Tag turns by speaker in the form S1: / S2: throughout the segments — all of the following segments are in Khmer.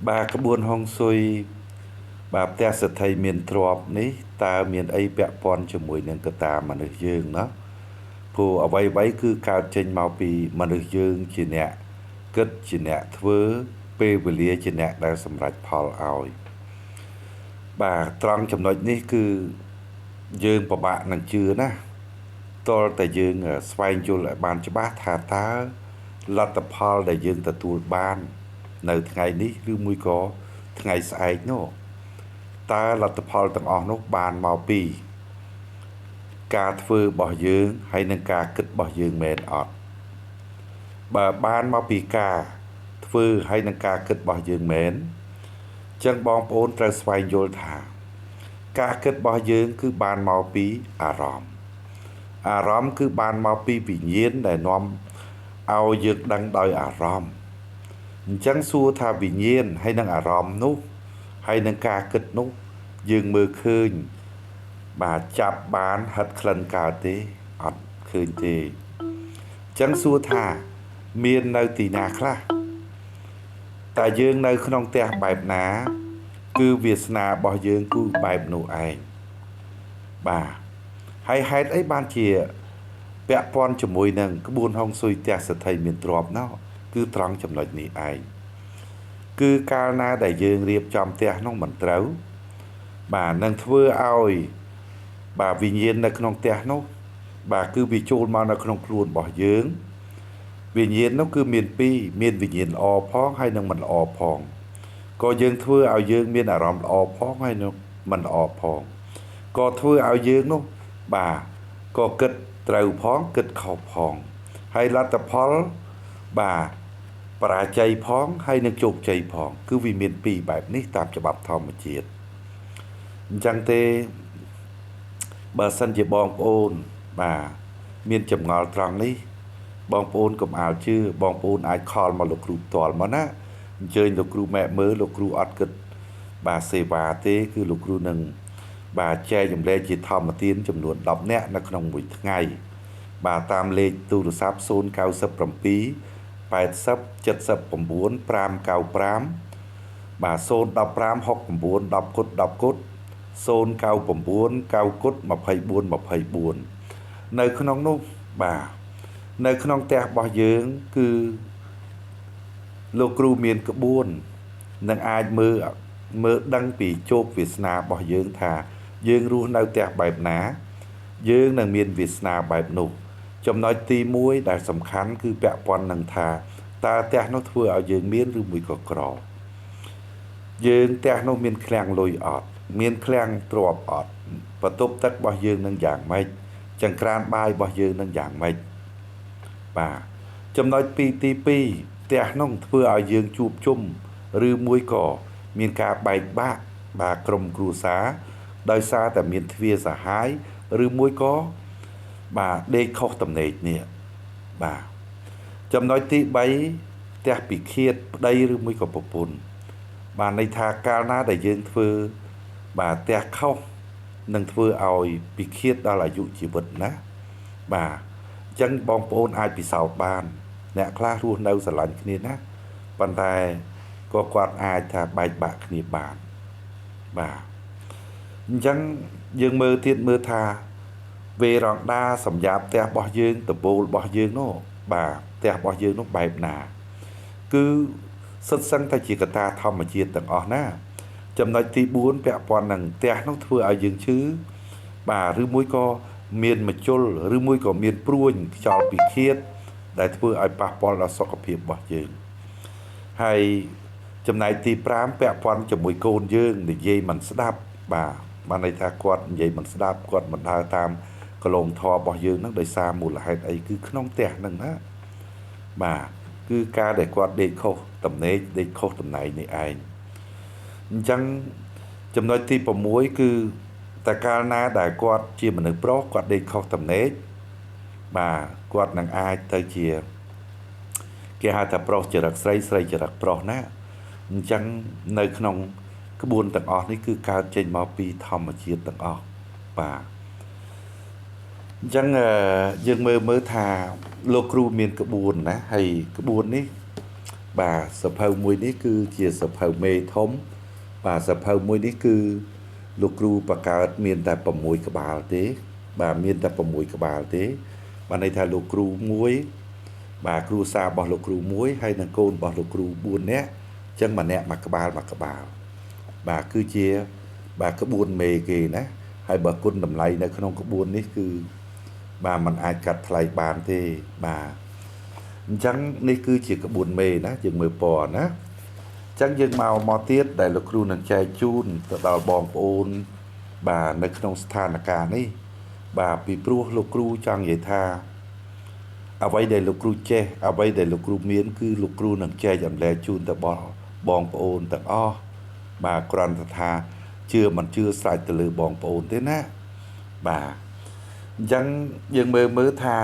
S1: បាទក្បួនហុងស៊ុយបាទផ្ទះសេដ្ឋីមានទ្រព្យនេះតើមានអីពាក់ព័ន្ធជាមួយនឹងកត្តាមនុស្សយើងណាព្រោះអ្វីៗគឺកើតចេញមកពីមនុស្សយើងជាអ្នកគិតជាអ្នកធ្វើពេលវេលាជាអ្នកដែលសម្រេចផលឲ្យបាទត្រង់ចំណុចនេះគឺយើងពិបាកនឹងជឿណាទាល់តែយើងស្វែងយល់ឲ្យបានច្បាស់ថាតើលទ្ធផលដែលយើងទទួលបាននៅថ្ងៃនេះឬមួយក៏ថ្ងៃស្អែកនោះតើលទ្ធផលទាំងអស់នោះបានមកពីការធ្វើរបស់យើងហើយនិងការគិតរបស់យើងមែនអត់បើបានមកពីការធ្វើហើយនិងការគិតរបស់យើងមែនចឹងបងប្អូនត្រូវស្វែងយល់ថាការគិតរបស់យើងគឺបានមកពីអារម្មណ៍អារម្មណ៍គឺបានមកពីវិញ្ញាណដែលនាំឲ្យយើងដឹងដោយអារម្មណ៍អញ្ចឹងសួរថាវិញ្ញាណហើយនឹងអារម្មណ៍នោះហើយនឹងការគិតនោះយើងមើលឃើញបាទចាប់បានហិតក្លិនកើតទេអត់ឃើញទេអញ្ចឹងសួរថាមាននៅទីណាខ្លះតែយើងនៅក្នុងផ្ទះបែបណាគឺវាសនារបស់យើងគឺបែបនោះឯងបាទហើយហេតុអីបានជាពាក់ព័ន្ធជាមួយនឹងក្បួនហុងស៊ុយផ្ទះសេដ្ឋីមានទ្រព្យណោះគឺត្រង់ចំណុចនេះឯងគឺកាលណាដែលយើងរៀបចំផ្ទះនោះមិនត្រូវបាទនឹងធ្វើឲ្យបាទវិញ្ញាណនៅក្នុងផ្ទះនោះបាទគឺវាចូលមកនៅក្នុងខ្លួនរបស់យើងវិញ្ញាណនោះគឺមានពីរមានវិញ្ញាណល្អផងហើយនិងមិនល្អផងក៏យើងធ្វើឲ្យយើងមានអារម្មណ៍ល្អផងហើយនឹងមិនល្អផងក៏ធ្វើឲ្យយើងនោះបាទក៏គិតត្រូវផងគិតខុសផងហើយលទ្ធផលបាទបរាជ័យផងហើយនឹងជោគជ័យផងគឺវាមានពីរបែបនេះតាមច្បាប់ធម្មជាតិអញ្ចឹងទេបើសិនជាបងប្អូនបាទមានចម្ងល់ត្រង់នេះបងប្អូនកុំអាលជឿបងប្អូនអាចខលមកលោកគ្រូផ្ទាល់មកណាអញ្ជើញលោកគ្រូម៉ែមើលលោកគ្រូអត់គិតបាទសេវាទេគឺលោកគ្រូនឹងបាទចែកចម្លែកជាធម្មទានចំនួន10នាក់នៅក្នុងមួយថ្ងៃបាទតាមលេខទូរស័ព្ទ097 80 79 595បាទ015 69 10គុត10គុត099 9គុត24 24នៅក្នុងនោះបាទនៅក្នុងផ្ទះរបស់យើងគឺលោកគ្រូមានក្បួននឹងអាចមើលដឹងពីជោគវាសនារបស់យើងថាយើងរស់នៅផ្ទះបែបណាយើងនឹងមានវាសនាបែបនោះចំណុចទី1ដែលសំខាន់គឺពាក់ព័ន្ធនឹងថាតើផ្ទះនោះធ្វើឲ្យយើងមានឬមួយក៏ក្រយើងផ្ទះនោះមានឃ្លាំងលុយអត់មានឃ្លាំងទ្រព្យអត់បន្ទប់ទឹករបស់យើងនឹងយ៉ាងម៉េចចង្ក្រានបាយរបស់យើងនឹងយ៉ាងម៉េចបាទចំណុចទី2ផ្ទះនោះធ្វើឲ្យយើងជួបជុំឬមួយក៏មានការបែកបាក់បាទក្រុមគ្រួសារដោយសារតែមានទ្វារសហាយឬមួយក៏បាទដេកខុសតំណែងនេះបាទចំណុចទី3ផ្ទះពិឃាតប្តីឬមួយក៏ប្រពន្ធបាទន័យថាកាលណាដែលយើងធ្វើបាទផ្ទះខុសនឹងធ្វើឲ្យពិឃាតដល់អាយុជីវិតណាបាទអញ្ចឹងបងប្អូនអាចពិសោធន៍បានអ្នកខ្លះរស់នៅស្រឡាញ់គ្នាណាប៉ុន្តែក៏គាត់អាចថាបែកបាក់គ្នាបានបាទអញ្ចឹងយើងមើលទៀតមើលថាវេរ៉ង់ដាសម្រាប់ផ្ទះរបស់យើងដំបូលរបស់យើងនោះបាទផ្ទះរបស់យើងនោះបែបណាគឺសិតសឹងតែជាកត្តាធម្មជាតិទាំងអស់ណាចំណុចទី4ពាក់ព័ន្ធនឹងផ្ទះនោះធ្វើឲ្យយើងឈឺបាទឬមួយក៏មានមជុលឬមួយក៏មានព្រួញខ្យល់ពិឃាតដែលធ្វើឲ្យប៉ះពាល់ដល់សុខភាពរបស់យើងហើយចំណែកទី5ពាក់ព័ន្ធជាមួយកូនយើងនិយាយមិនស្ដាប់បាទបានន័យថាគាត់និយាយមិនស្ដាប់គាត់មិនដើរតាមកលងធម៌របស់យើងនឹងដោយសារមូលហេតុអីគឺក្នុងផ្ទះហ្នឹងណាបាទគឺការដែលគាត់ដេកខុសតំណែងដេកខុសតំណែងនេះឯងអញ្ចឹងចំណុចទី6គឺតែកាលណាដែលគាត់ជាមនុស្សប្រុសគាត់ដេកខុសតំណែងបាទគាត់នឹងអាចទៅជាគេហៅថាប្រុសចរិតស្រីស្រីចរិតប្រុសណាអញ្ចឹងនៅក្នុងក្បួនទាំងអស់នេះគឺកើតចេញមកពីធម្មជាតិទាំងអស់បាទអញ្ចឹងយើងមើលថាលោកគ្រូមានក្បួនណាហើយក្បួននេះ បាទសភៅមួយនេះគឺជាសភៅមេធំបាទសភៅមួយនេះគឺលោកគ្រូបង្កើតមានតែ6ក្បាលទេបាទមានតែ6ក្បាលទេបាទន័យថាលោកគ្រូមួយបាទគ្រូសារបស់លោកគ្រូមួយហើយនិងកូនរបស់លោកគ្រូ4នាក់អញ្ចឹងម្នាក់មួយក្បាលមួយក្បាលបាទគឺជាបាទក្បួនមេគេណាហើយបើគុណតម្លៃនៅក្នុងក្បួននេះគឺបាទมันអាចកាត់ថ្លៃបានទេបាទអញ្ចឹងនេះគឺជាក្បួនមេណាយើងមើលពណ៌ណាអញ្ចឹងយើងមកទៀតដែលលោកគ្រូនឹងចែកជូនទៅដល់បងប្អូនបាទនៅក្នុងស្ថានភាពនេះបាទពីព្រោះលោកគ្រូចង់និយាយថាអ្វីដែលលោកគ្រូចេះអ្វីដែលលោកគ្រូមានគឺលោកគ្រូនឹងចែកអំលែកជូនទៅបងប្អូនទាំងអស់បាទគ្រាន់តែថាជឿមិនជឿស្រេចទៅលើបងប្អូនទេណាបាទអញ្ចឹងយើងមើលថា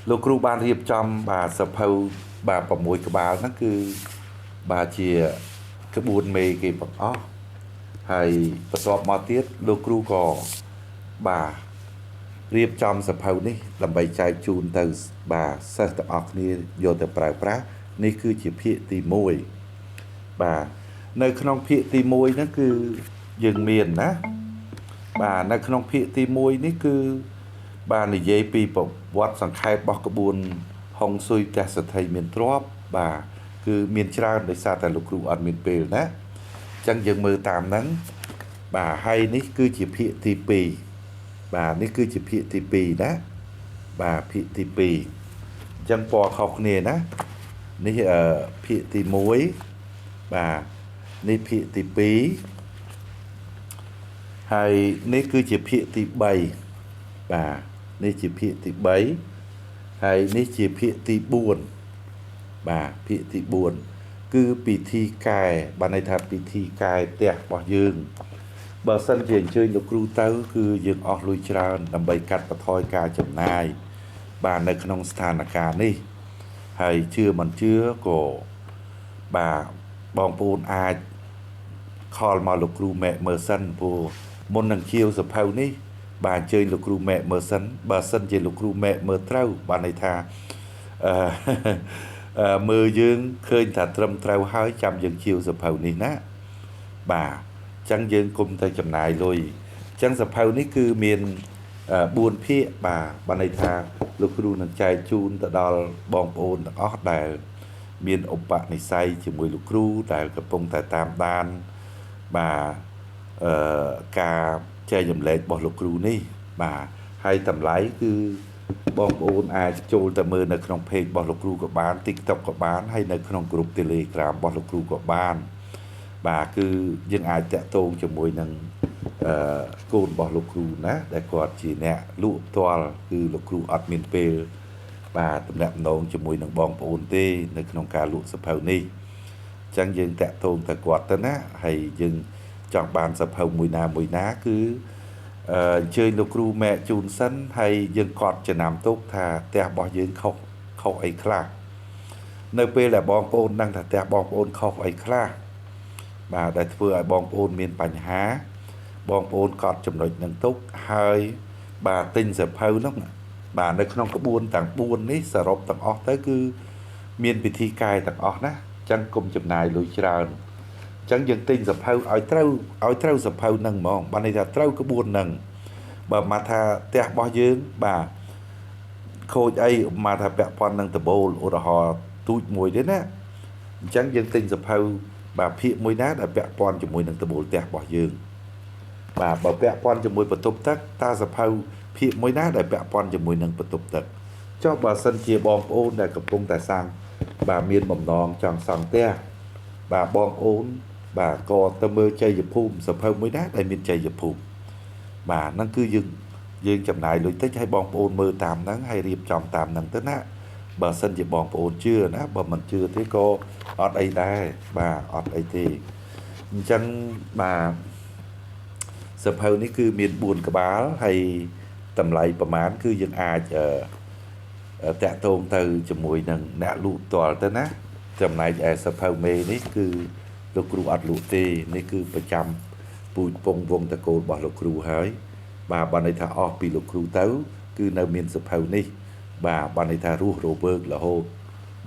S1: លោកគ្រូបានរៀបចំបាទសភៅបាទ6ក្បាលហ្នឹងគឺបាទជាក្បួនមេគេទាំងអស់ហើយបន្ទាប់មកទៀតលោកគ្រូក៏បាទរៀបចំសភៅនេះដើម្បីចែកជូនទៅបាទសិស្សទាំងអស់គ្នាយកទៅប្រើប្រាស់នេះគឺជាភាគទី1បាទនៅក្នុងភាគទី1ហ្នឹងគឺយើងមានណាបាទនៅក្នុងភាគទី1នេះគឺបាទនិយាយពីប្រវត្តិសង្ខេបរបស់ក្បួនហុងស៊ុយផ្ទះសេដ្ឋីមានទ្រព្យបាទគឺមានច្រើនដោយសារតែលោកគ្រូអត់មានពេលណាអញ្ចឹងយើងមើលតាមហ្នឹងបាទហើយនេះគឺជាភាគទី2បាទនេះគឺជាភាគទី2ណាបាទភាគទី2អញ្ចឹងពណ៌ខុសគ្នាណានេះភាគទី1បាទនេះភាគទី2ហើយនេះគឺជាភាគទី3បាទនេះជាភាគទី3ហើយនេះជាភាគទី4បាទភាគទី4គឺពិធីកែបានន័យថាពិធីកែផ្ទះរបស់យើងបើសិនជាអញ្ជើញលោកគ្រូទៅគឺយើងអស់លុយច្រើនដើម្បីកាត់បន្ថយការចំណាយបាទនៅក្នុងស្ថានភាពនេះហើយជឿមិនជឿក៏បាទបងប្អូនអាចខលមកលោកគ្រូម៉ែមើលសិនព្រោះមុននឹងជាវសភៅនេះបាទអញ្ជើញលោកគ្រូម៉ែមើលសិនបើសិនជាលោកគ្រូម៉ែមើលត្រូវបានន័យថាមើលយើងឃើញថាត្រឹមត្រូវហើយចាំយើងជាវសភៅនេះណាបាទអញ្ចឹងយើងគុំទៅចំណាយលុយអញ្ចឹងសភៅនេះគឺមាន4ភាគបាទបានន័យថាលោកគ្រូនឹងចែកជូនទៅដល់បងប្អូនទាំងអស់ដែលមានឧបនិស្ស័យជាមួយលោកគ្រូដែលកំពុងតែតាមដានបាទការចែករំលែករបស់លោកគ្រូនេះបាទហើយតម្លៃគឺបងប្អូនអាចចូលទៅមើលនៅក្នុង page របស់លោកគ្រូក៏បាន TikTok ក៏បានហើយនៅក្នុង group Telegram របស់លោកគ្រូក៏បានបាទគឺយើងអាចតាក់ទងជាមួយនឹងកូនរបស់លោកគ្រូណាដែលគាត់ជាអ្នកលក់ផ្ទាល់គឺលោកគ្រូអត់មានពេលបាទតំណាក់តំណងជាមួយនឹងបងប្អូនទេនៅក្នុងការលក់សភៅនេះអញ្ចឹងយើងតាក់ទងទៅគាត់ទៅណាហើយយើងចង់បានសភៅមួយណាមួយណាគឺអញ្ជើញលោកគ្រូម៉ែជូនសិនហើយយើងកត់ចំណាំទុកថាផ្ទះរបស់យើងខុសអីខ្លះនៅពេលដែលបងប្អូនដឹងថាផ្ទះបងប្អូនខុសអីខ្លះបាទដែលធ្វើឲ្យបងប្អូនមានបញ្ហាបងប្អូនកត់ចំណុចនឹងទុកហើយបាទទិញសភៅនោះបាទនៅក្នុងក្បួនទាំង4នេះសរុបទាំងអស់ទៅគឺមានពិធីកែទាំងអស់ណាអញ្ចឹងគុំចំណាយលុយច្រើនអញ្ចឹងយើងទិញសភៅឲ្យត្រូវសភៅហ្នឹងហ្មងបានន័យថាត្រូវក្បួនហ្នឹងបើមកថាផ្ទះរបស់យើងបាទខូចអីមកថាពាក់ព័ន្ធនឹងដបូលឧទាហរណ៍ទូចមួយទេណាអញ្ចឹងយើងទិញសភៅបាទភាគមួយណាដែលពាក់ព័ន្ធជាមួយនឹងដបូលផ្ទះរបស់យើងបាទបើពាក់ព័ន្ធជាមួយបន្ទប់ទឹកតើសភៅភាគមួយណាដែលពាក់ព័ន្ធជាមួយនឹងបន្ទប់ទឹកចុះបើសិនជាបងប្អូនដែលកំពុងតែសាងបាទមានបំណងចង់សង់ផ្ទះបាទបងប្អូនបាទក៏ទៅមើលជ័យភូមិសភៅមួយណាដែលមានជ័យភូមិបាទហ្នឹងគឺយើងចំណាយលុយតិចឲ្យបងប្អូនមើលតាមហ្នឹងហើយរៀបចំតាមហ្នឹងទៅណាបើសិនជាបងប្អូនជឿណាបើមិនជឿទេក៏អត់អីដែរបាទអត់អីទេអញ្ចឹងបាទសភៅនេះគឺមាន4ក្បាលហើយតម្លៃប្រមាណគឺយើងអាចតាក់ទងទៅជាមួយនឹងអ្នកលក់ផ្ទាល់ទៅណាចំណែកឯសភៅមេនេះគឺលោកគ្រូអត់លក់ទេនេះគឺប្រចាំពូជពងវងតកូលរបស់លោកគ្រូហើយបាទបានន័យថាអស់ពីលោកគ្រូទៅគឺនៅមានសភៅនេះបាទបានន័យថារស់រវើករហូត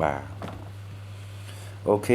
S1: បាទ OK.